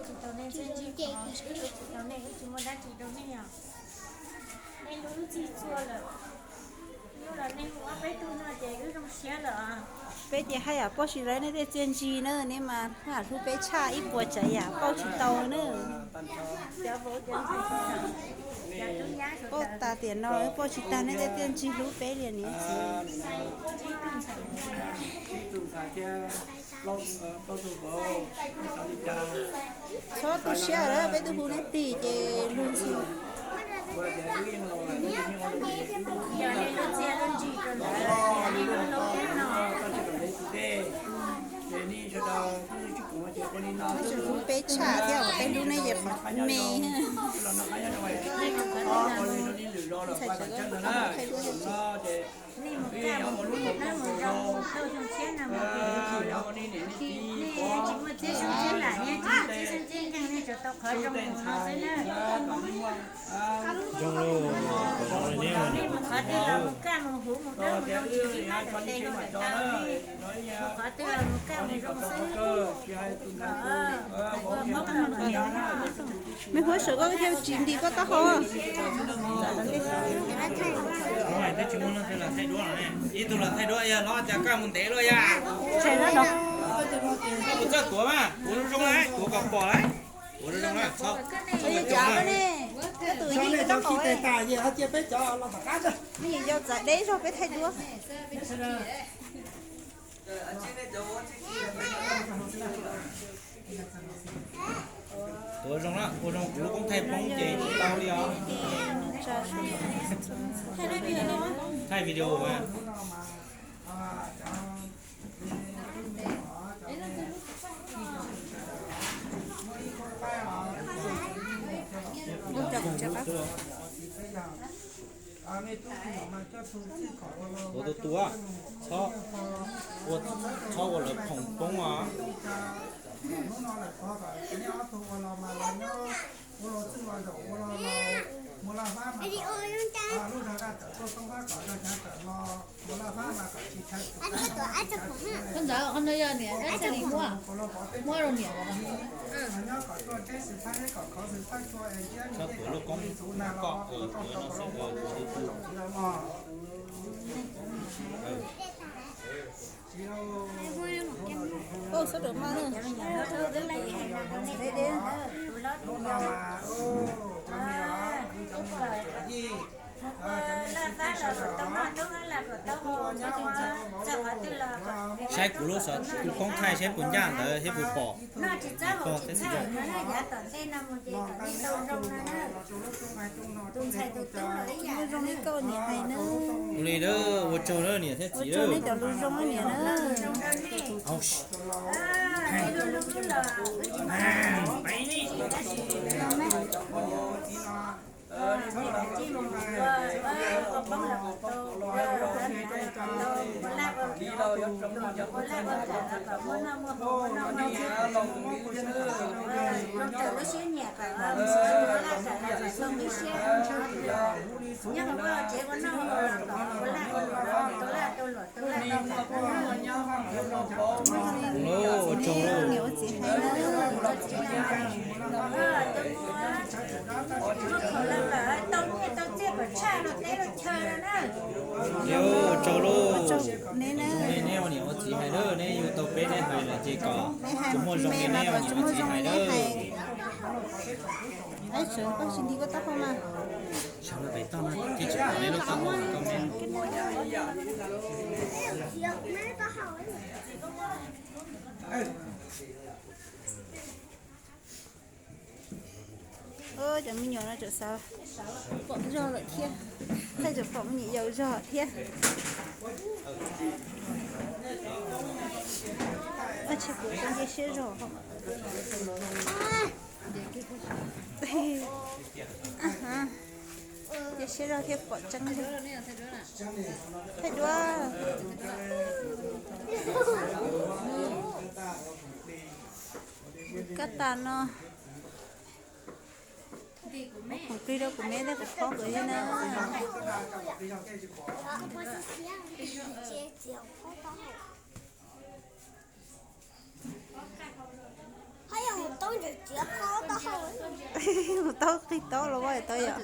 Tsis tau nej txiaj ntsig, wb tsis tau nej, wb tsis muaj dab tsi rau nej os. Nej hlub wb txhij txhua lawm. Yog los nej hu ob peb tug no ces wb zoo siab lawm. Peb ces haj yam pauj tsis tau nej tej txiaj ntsig na, nej mas haj yam hlub peb tshaj ib puas tsav yam pauj tsis tau na. Pauj tas tiam no pauj tsis tag nej tej txiaj ntsig hlub peb li niam txiv. Txhob tu siab lawm, peb twb hu neb tig ces luag ntxhi. Tseem hlub peb tshaj thiab, peb hlub neb ces qhov me. Ntxhais tseem thaij duab. Zoo lauj, zoo li neb ua niam ua txiv. Me huab saum koj thiaj tsis nti koj taub hau. Ib tug los thaij duab, yog no cas koj mus ntev luaj yam. Ua txawj tuav mas, tuav zoo zoo, tuav kom pom lawm. Ua zoo zoo, txhob, txhob ua cas ne. Tus yij tab qhov cia peb cov los tom qab. Me nyuam yaus txav deb zog peb thaij duab. Tuav zoo na, ua zoo kuv lub koob thaij poob ces tsis tau li os. Thaij video mas. Tuav tus tua, txhob, txhob ua lawv khoom poob os. Koj ntawd qhov no yog niam dab tsi li muab, muab rau niam lawm. Txhob tuav lub koob kom, no xwb, tuav tus tu. Oj, sawv daws mas. Saib kuv lub, kuv poob thaij saib puas ncaj ntawd thiab puas pom. Pog thiab xwb. Zoo li koj niam hais na. Ua tsaug na niam thiab txiv. Ua tsaug nej cov lus zoo niam na. Ua tsaug. Ua tsaug lauj. Neb ua niam ua txiv hais lawm, neb yuav tau peb neb hais lawm ces kom tsuas muaj zoo li neb ua niam ua txiv hais lawm. Sawv pais toj no ces tsis pom neb lub taub hau koj me. Cov me nyuam no tseem xav pom zog lawm thiab, thaij tseem pom me nyuam yaus zog thiab. Ua tshais kuv nce siab zog. Nce siab zog thiab pom tseeb li. Thaij duab. Kab tas no. Kuv plig rau kuv me thiab kuv phob nkawd thiab na. Mus taub qig taub los ua tau yom.